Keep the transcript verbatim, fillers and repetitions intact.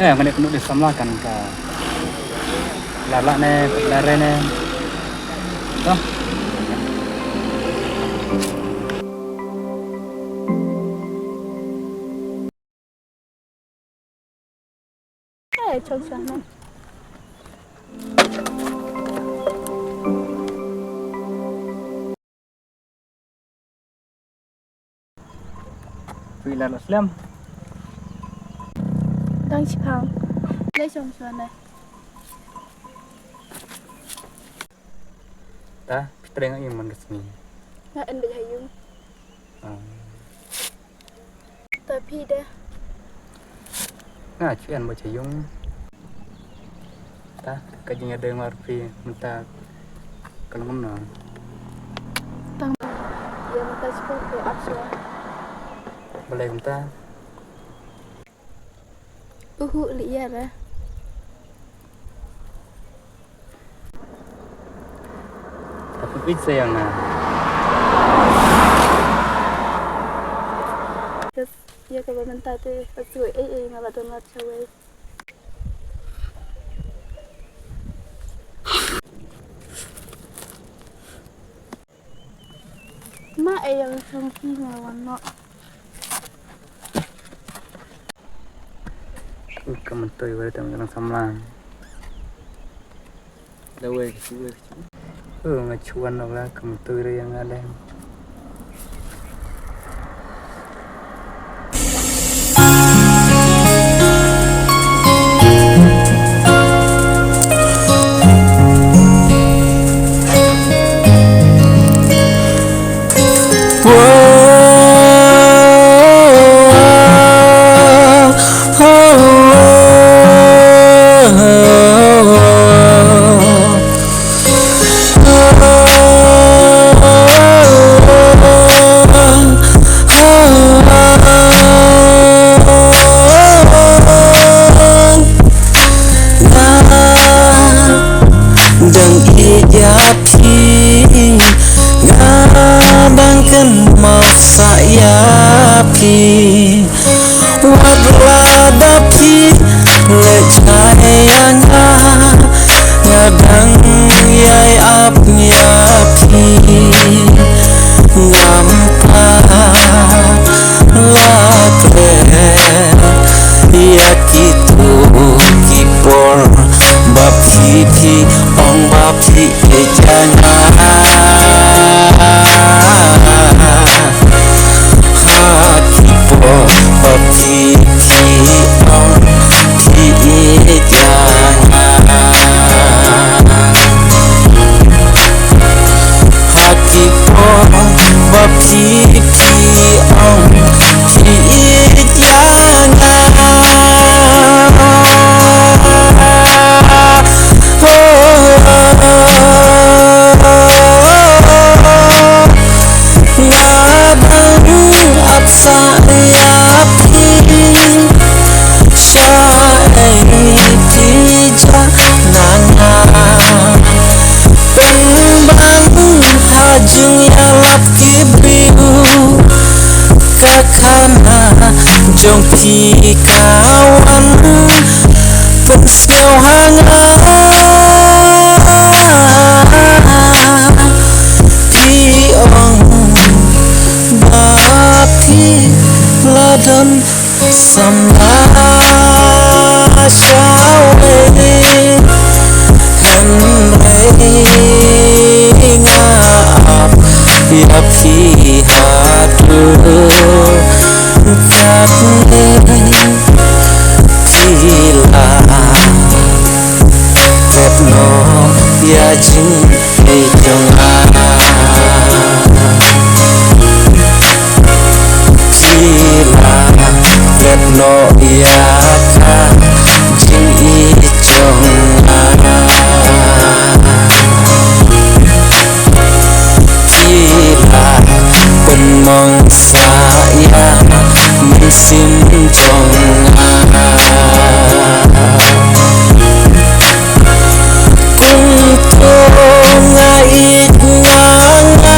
Eh, nga dei kynduh dei samla kan ka la la ne, la re ne. To. Eh, chong chong ne. Phi la la slem. Dang shipang. Le shong shong ne. Ta, phi treng ai man ka sngi. Nga en bad ha yung. Ah. Ta phi de. Nga shu en bad ha yung. Ta, ka jingïadei mar phi mynta ka long kumno? Tang ïa mynta shu ko ap shu. Balei kumta? Uhu, leh ïa re. Tapi pit sayang na. Ïa kaba mynta te, ka sui ei ei nga la don lat shawei. Ma, eh, ïa ka song ki nga wan noh. Ka myntoi wei tam ka nang samla. Da wei ka shu wei ka shu. Oh, nga shu wan noh la ka myntoi re ïa nga lem. Nga dang ïeit ïa phi, nga dang kynmaw sa ïa phi. Wat la da phi leh jai ïa nga, nga dang ïai ap ïa phi. Ngam pat la klet ïa kito ki por ba phi phi ong ba phi ïeit ïa nga. Ha ki por ba phi phi ong phi ïeit ïa nga. Ha ki por ba phi phi ong phi ïeit ïa nga. Oh, oh, oh, oh. Nga dang ap sa ïa phi. Shaei phi jah na nga. Pynban ha jingïalap ki briew, ka khana jong phi ka wan pynsngew ha nga. Phi ong ba phi la don samla shawei, hynrei nga ap ïa phi haduh katne. Phi la klet noh ïa jingïeit jong nga. Phi la klet noh ïa ka jingïeit jong nga. Phi la pynmong sa ïa mynsiem jong nga. Kumto nga ïeit, nga, nga